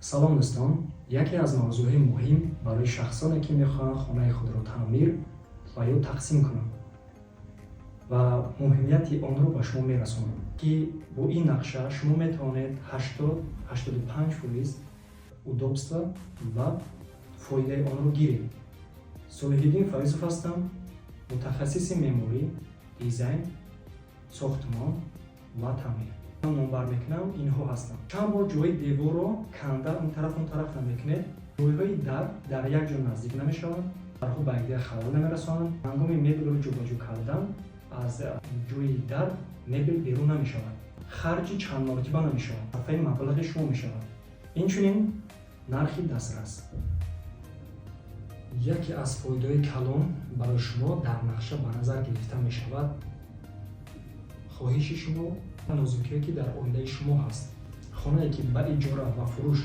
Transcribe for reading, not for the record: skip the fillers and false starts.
Салом, дӯстон! Яке аз мавзӯъҳои муҳим барои шахсоне, ки мехоҳанд хонаи худро таъмир ва ё тақсим кунанд, ва муҳимияти онро ба шумо мерасонам, ки бо ин нақша шумо метавонед 80-85% удобства ва фоидаи онро гиред. Солиҳиддин Фаизов ҳастам, мутахассиси меъморӣ, дизайн, сохтмон ва таъмир. Номбар мекунам, инҳо ҳастанд: чанд бор ҷои деворро канда он тараф, он тараф намекунед, ҷойҳои дар дар як ҷо наздик намешаванд, дарҳо ба якдигар халал намерасонанд, ҳангоми мебелро ҷобаҷӯ кардан аз ҷои дар мебел берун намешавад, харҷи чандмаротиба намешавад, сарфаи маблағи шумо мешавад, инчунин нархи дастрас. Яке аз фоидаҳои калон барои шумо дар нақша ба назар гирифта мешавад хоҳиши шумо, нозукиҳое, ки дар оилаи шумо ҳаст. Хонае, ки ба иҷора ва фурӯш